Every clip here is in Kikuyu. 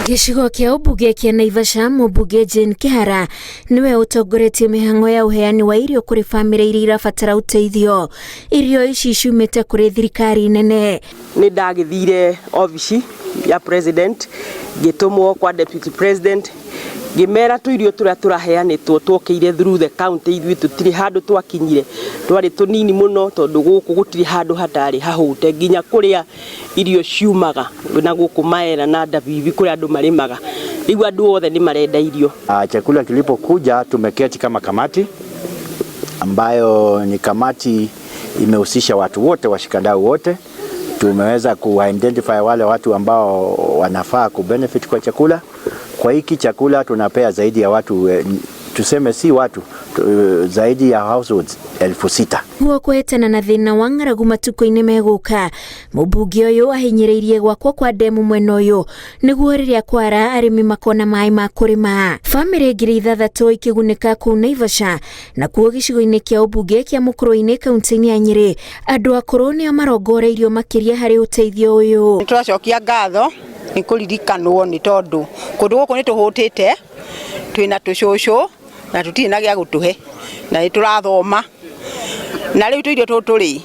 Gĩcigo kĩa ũmbunge kĩa Naivasha, mũmbunge Jane Kĩhara nĩwe ũtongoretie mĩhang'o ya ũheani wa irio kũrĩ bamĩrĩ iria irabatara ũteithio. Irio ici ciumĩte kũrĩ thirikari nene. Nĩ ndagĩthire obici ya president, ngĩtũmwo kwa deputy president, ngĩmera tũirio tũrĩa tũraheanĩtwo twokĩire through the county, ithuĩ tũtirĩ handũ twakinyire, twarĩ tũnini mũno tondũ gũkũ gũtirĩ handũ hatarĩ hahũte, nginya kũrĩa irio ciumaga na gũkũ Maera na Ndabibi kũrĩa andũ marĩmaga, rĩu andũ othe nĩ marenda irio. Chakula kilipokuja tumeketi kama kamati ambayo ni kamati imehusisha watu wote, washikadau wote. Tumeweza ku-identify wale watu ambao wanafaa kubenefit kwa chakula. Kwa hiki chakula tunapea zaidi ya watu, tuseme si watu, zaidi ya households 6,000. Guo kũhĩtana na thĩna wa ng'aragu matukũ-inĩ megũka, mũmbunge ũyũ ahinyĩrĩirie gwakwo kwa ndemu mwena ũyũ nĩguo rĩrĩa kwara arĩmi makona maĩ ma kũrĩma. Bamĩrĩ 6,000 ikĩgunĩka kũu Naivasha. Nakuo gĩcigo-inĩ kĩa ũmbunge kĩa Mũkũrũ-inĩ kaunti-inĩ ya Nyĩrĩ, andũ akũrũ nĩo marongoreirio makĩria harĩ ũteithio ũyũ. Nĩ tũracokia ngatho nĩ kũririkanwo, nĩ tondũ kũndũ gũkũ nĩ tũhũtĩte, twĩna tũcũcũ na tũtirĩ na gĩa gũtũhe, na nĩ tũrathoma, na rĩu tũirio tũtũ rĩ,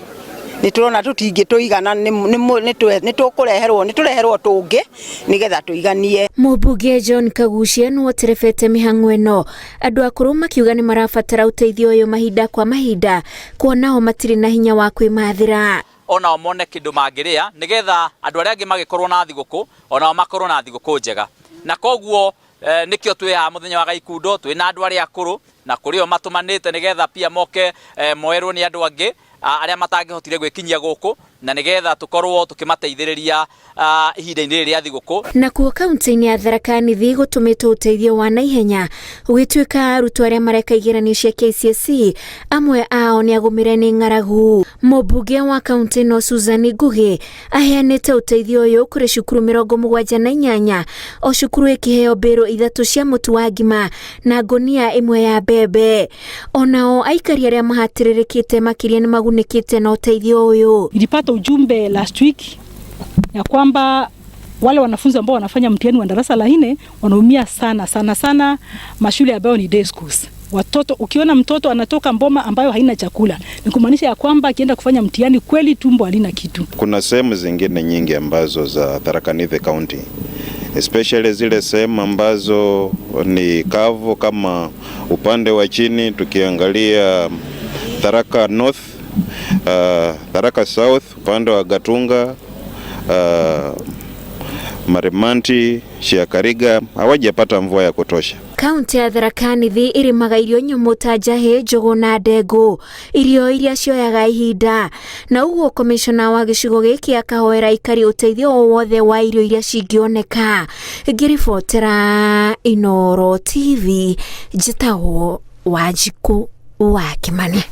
nĩ tũrona tũtingĩtũigana, nĩ tũkũreherwo, nĩ tũreherwo tũngĩ nĩgetha tũiganie. Mũmbunge John Kaguchia nĩwe ũterebete mĩhang'o ĩno, andũ akũrũ makiuga nĩ marabatara ũteithio ũyũ mahinda kwa mahinda, kuona o matirĩ na hinya wa kwĩmathĩra. Onao mone kĩndũ mangĩrĩa nĩgetha andũ arĩa angĩ magĩkorwo na thigũkũ onao makorwo na thigũkũ njega, na koguo nĩkĩo twĩ haha mũthenya wa Gaikundo, twĩ na andũ arĩa akũrũ na kũrĩ o matũmanĩte nĩgetha pia moke moerwo nĩ andũ angĩ arĩa matangĩhotire gwĩkinyia gũkũ, na nĩgetha tũkorwo tũkĩmateithĩrĩria ihinda-inĩ rĩrĩ rĩa thigũkũ. Nakuo kaunti-inĩ ya Tharaka Nithi gũtũmĩtwo ũteithio wa naihenya, gũgĩtuĩka arutwo arĩa mareka igeranio cia KCSE amwe ao nĩ agũmĩre nĩ ng'aragu. Mũmbunge wa kaunti ĩno Susan Ngugi aheanĩte ũteithio ũyũ kũrĩ cukuru 78, o cukuru ĩkĩheo mbĩrũ 3 cia mũtu wa ngima na ngũnia 1 ya mbembe. Onao aikari arĩa mahatĩrĩrĩkĩte makĩria nĩ magunĩkĩte na ũteithio ũyũ. Nilipata ujumbe last week ya kwamba wale wanafunzi ambao wanafanya mtihani wa darasa la nne wanaumia sana sana sana, mashule ambayo ni day schools. Watoto, ukiona mtoto anatoka mboma ambayo haina chakula, ni kumaanisha ya kwamba akienda kufanya mtihani kweli tumbo halina kitu. Kuna sehemu zingine nyingi ambazo za Tharaka Nithi County, especially zile sehemu ambazo ni kavu kama upande wa chini, tukiangalia Tharaka North, Tharaka South, upande wa Gatunga, Marimanti, Chiakariga hawajapata mvua ya kutosha. Kaunti ya Tharaka Nithi ĩrĩmaga irio nyũmũ ta njahĩ, njũgũ na ndengũ, irio iria cioyaga ihinda, na ũguo komishona wa gĩcigo gĩkĩ akahoera aikari ũteithio o wothe wa irio iria cingĩoneka. Ngĩribotera Inooro TV, njĩtagwo Wanjikũ wa Kĩmani.